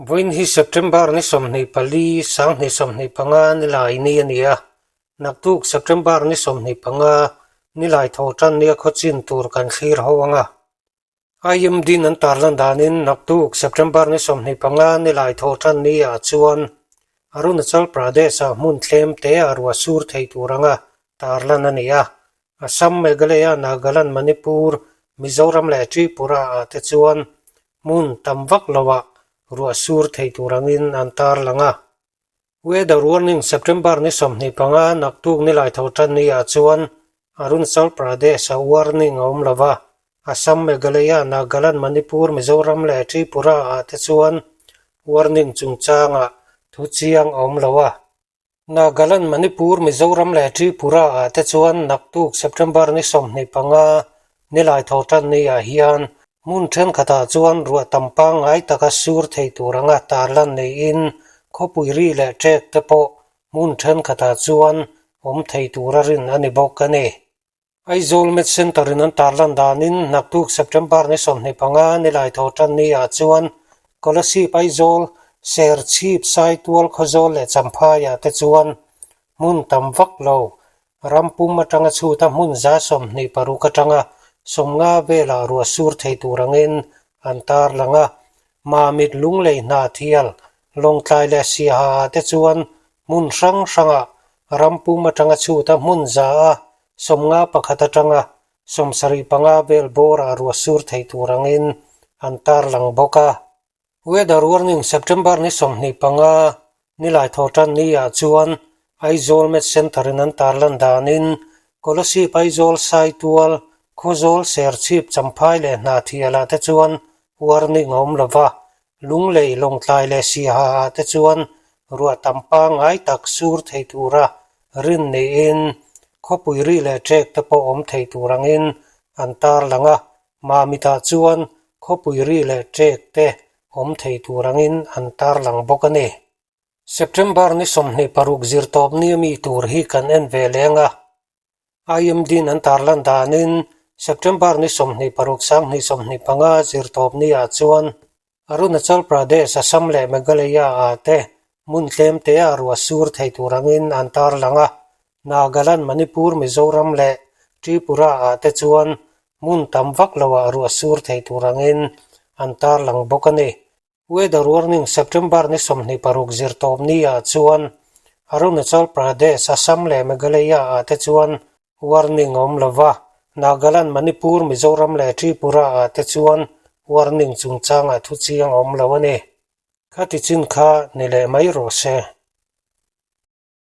Vawiin hi September ni 24, 2025 nilai ni a ni a. Naktuk September ni 25 nilai tho tan nia khawchin tur kan thlir ho ang a. IMD-in an tarlan danin naktuk September ni 25 nilai tho tan ni ah chuan Arunachal Pradesh-ah hmun tlem te a ruah sur thei tur anga tarlan a ni a. Assam, Meghalaya, Nagaland, Manipur, Mizoram leh Tripura ah te chuan Hmun tam vak loah ruah sur thei tur angin an tarlang a. Weather warning September ni 25 naktuk nilai tho tan ni ah chuan Arunachal Pradesh ah warning a awm lo va, Assam, Meghalaya, Nagaland, Manipur, Mizoram leh Tripura ah te chuan warning chungchangah thu chiang a awm lo a. Nagaland, Manipur, Mizoram leh Tripura ah te chuan naktuk September ni 25 nilai tho tan ni ah hian hmun thenkhatah chuan ruah tam pangngai taka sur thei tur anga tarlan niin khawpui ri leh ṭek te pawh hmun thenkhatah chuan awm thei tura rin a ni bawk a ni. Aizawl Med Centre in an tarlan danin naktuk September ni 25 nilai tho tan ni ah chuan Kolasib Aizawl, Serchhip, Saitual, Khawzawl leh Champhai ah te chuan hmun tam vak lo ram pum atanga chhuta hmun 26 atanga 50 velah ruah sur thei tur angin an tarlang a. Mamit Lunglei Hnahthial, Lawngtlai leh Siaha ah te chuan hmun hrang hrangah ram pum atanga chhuta hmun 151 atanga 75 vel bawrah ruah sur thei tur angin an tarlang bawk a. Weather warning September ni 25 nilai tho tan ni ah chuan Aizawl Met Centre in an tarlan danin Kolasib Aizawl Saitual Khawzawl Serchhip Champhai leh Hnahthial ah te chuan warning a awm lova Lunglei Lawngtlai leh Siaha ah te chuan ruah tam pangngai tak sur thei tura rin niin khawpui ri leh ṭek te pawh awm thei tur angin an tarlang a, Mamitah chuan khawpui ri leh ṭek te awm thei tur angin an tarlang bawk a ni. September ni 26 zirtawp ni ami tur hi kan en ve leng a. IMD-in an tarlan danin September ni 26 2025 zirtawp ni ah chuan Arunachal Pradesh, Assam leh Meghalaya ah te hmun tlem te ah ruah sur thei tur angin an tarlang a. Nagaland, Manipur, Mizoram leh Tripura ah te chuan hmun tam vak lo ah ruah sur thei tur angin an tarlang bawk a ni. Weather warning September ni 26 zirtawp ni ah chuan Arunachal Pradesh, Assam leh Meghalaya ah te chuan warning a awm lo va, Nagaland, Manipur, Mizoram leh Tripura ah te chuan warning chungchangah thu chiang a awm lo a ni. Khati chin kha ni leh mai rawh se.